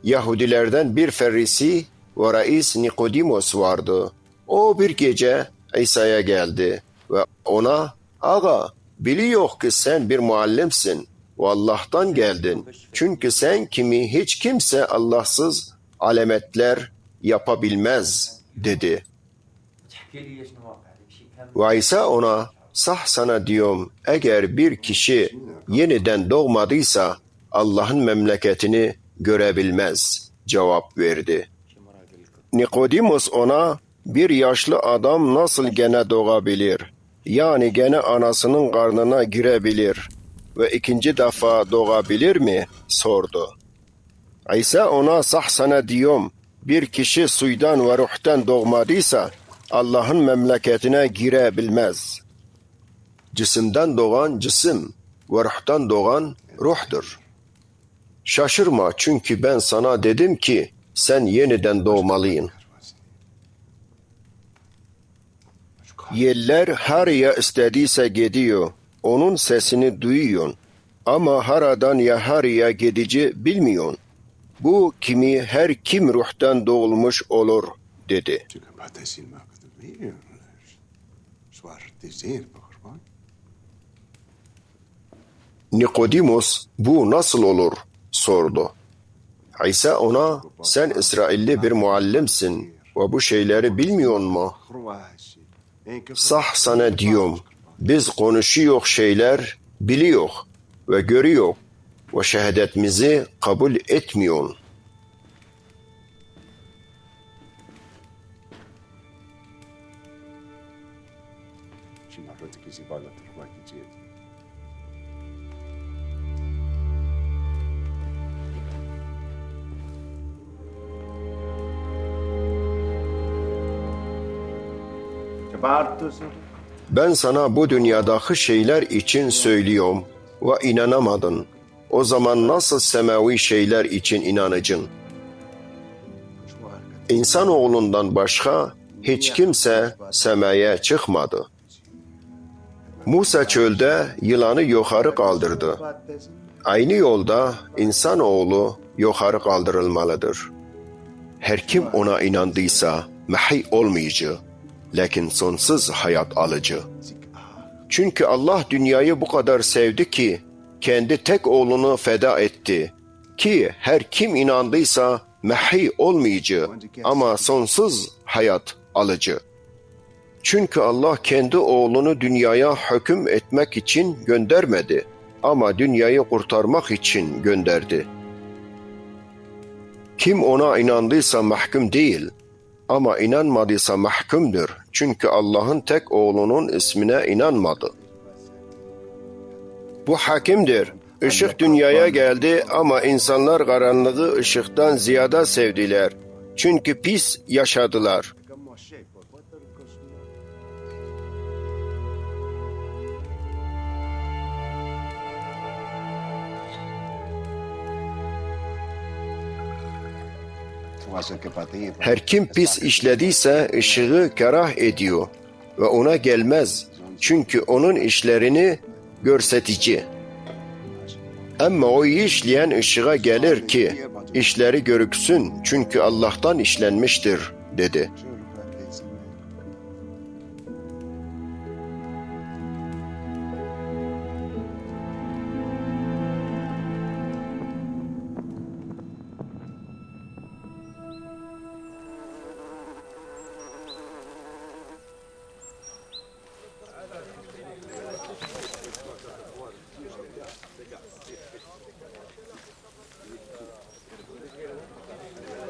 Yahudilerden bir Ferisi ve reis Nikodimos vardı. O bir gece İsa'ya geldi ve ona, Ağa, biliyor ki sen bir muallimsin ve Allah'tan geldin. Çünkü sen kimi hiç kimse Allahsız alametler yapabilmez, dedi. Ve İsa ona, Sah sana diyorum, eğer bir kişi yeniden doğmadıysa Allah'ın memleketini görebilmez, cevap verdi. Nikodimos ona, bir yaşlı adam nasıl gene doğabilir? Yani gene anasının karnına girebilir ve ikinci defa doğabilir mi? sordu. İsa ona, sah sana diyorum, bir kişi suydan ve ruhtan doğmadıysa Allah'ın memleketine girebilmez. Cisimden doğan cisim ve ruhtan doğan ruhtur. Şaşırma çünkü ben sana dedim ki sen yeniden doğmalıyın. Yeller haraya istediyse gidiyor. Onun sesini duyuyorsun. Ama haradan ya haraya gidici bilmiyorsun. Bu kimi her kim ruhtan doğulmuş olur dedi. Nikodimos bu nasıl olur sordu. İsa ona sen İsrailli bir muallimsin ve bu şeyleri bilmiyor mu? Sah sana diyorum biz konuşuyor şeyler biliyor ve görüyor ve şehadetimizi kabul etmiyorsun. Ben sana bu dünyadaki şeyler için söylüyorum ve inanamadın. O zaman nasıl semavi şeyler için inanıcın? İnsanoğlundan başka hiç kimse semaya çıkmadı. Musa çölde yılanı yukarı kaldırdı. Aynı yolda insanoğlu yukarı kaldırılmalıdır. Her kim ona inandıysa mehi olmayıcı, lakin sonsuz hayat alıcı. Çünkü Allah dünyayı bu kadar sevdi ki kendi tek oğlunu feda etti ki her kim inandıysa mehi olmayıcı ama sonsuz hayat alıcı. Çünkü Allah kendi oğlunu dünyaya hüküm etmek için göndermedi ama dünyayı kurtarmak için gönderdi. Kim ona inandıysa mahkum değil ama inanmadıysa mahkumdur. Çünkü Allah'ın tek oğlunun ismine inanmadı. Bu hakimdir. Işık dünyaya geldi ama insanlar karanlığı ışıktan ziyade sevdiler. Çünkü pis yaşadılar. Her kim pis işlediyse ışığı kerah ediyor ve ona gelmez. Çünkü onun işlerini görsetici. Ama o iyi işleyen ışığa gelir ki işleri görüksün çünkü Allah'tan işlenmiştir dedi.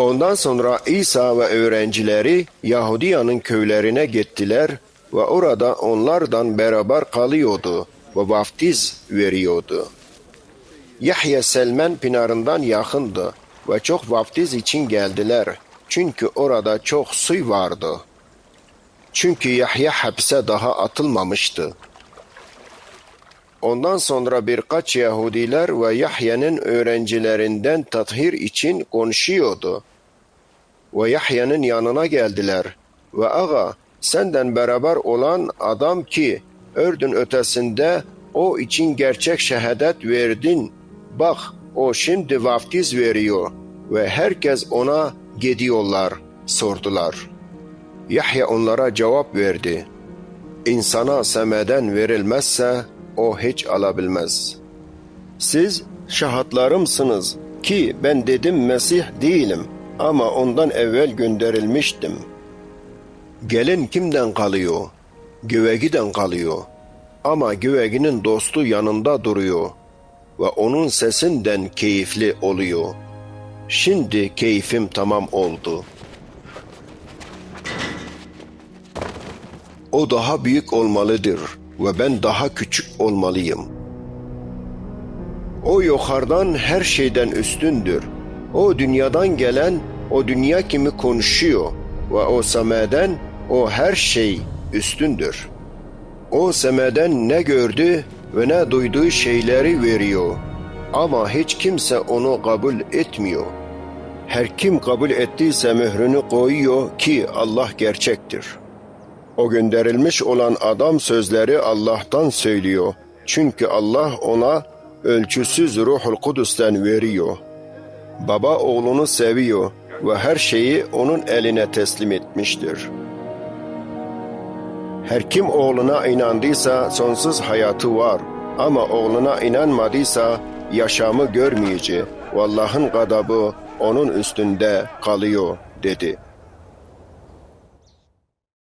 Ondan sonra İsa ve öğrencileri Yahudiya'nın köylerine gittiler ve orada onlardan beraber kalıyordu ve vaftiz veriyordu. Yahya Selmen Pınarı'ndan yakındı ve çok vaftiz için geldiler. Çünkü orada çok su vardı. Çünkü Yahya hapse daha atılmamıştı. Ondan sonra birkaç Yahudiler ve Yahya'nın öğrencilerinden tathir için konuşuyordu. Ve Yahya'nın yanına geldiler. Ve ağa senden beraber olan adam ki Ördün ötesinde o için gerçek şehadet verdin. Bak o şimdi vaftiz veriyor. Ve herkes ona gidiyorlar sordular. Yahya onlara cevap verdi. İnsana semeden verilmezse o hiç alabilmez. Siz şahatlarımsınız ki ben dedim Mesih değilim ama ondan evvel gönderilmiştim. Gelin kimden kalıyor? Güvegiden kalıyor. Ama güveginin dostu yanında duruyor ve onun sesinden keyifli oluyor. Şimdi keyfim tamam oldu. O daha büyük olmalıdır ve ben daha küçük olmalıyım. O yukarıdan her şeyden üstündür. O dünyadan gelen o dünya kimi konuşuyor ve o semeden o her şey üstündür. O semeden ne gördü ve ne duyduğu şeyleri veriyor. Ama hiç kimse onu kabul etmiyor. Her kim kabul ettiyse mührünü koyuyor ki Allah gerçektir. O gönderilmiş olan adam sözleri Allah'tan söylüyor. Çünkü Allah ona ölçüsüz Ruhul Kudüs'ten veriyor. Baba oğlunu seviyor ve her şeyi onun eline teslim etmiştir. Her kim oğluna inandıysa sonsuz hayatı var. Ama oğluna inanmadıysa yaşamı görmeyecek. Allah'ın gadabı onun üstünde kalıyor dedi.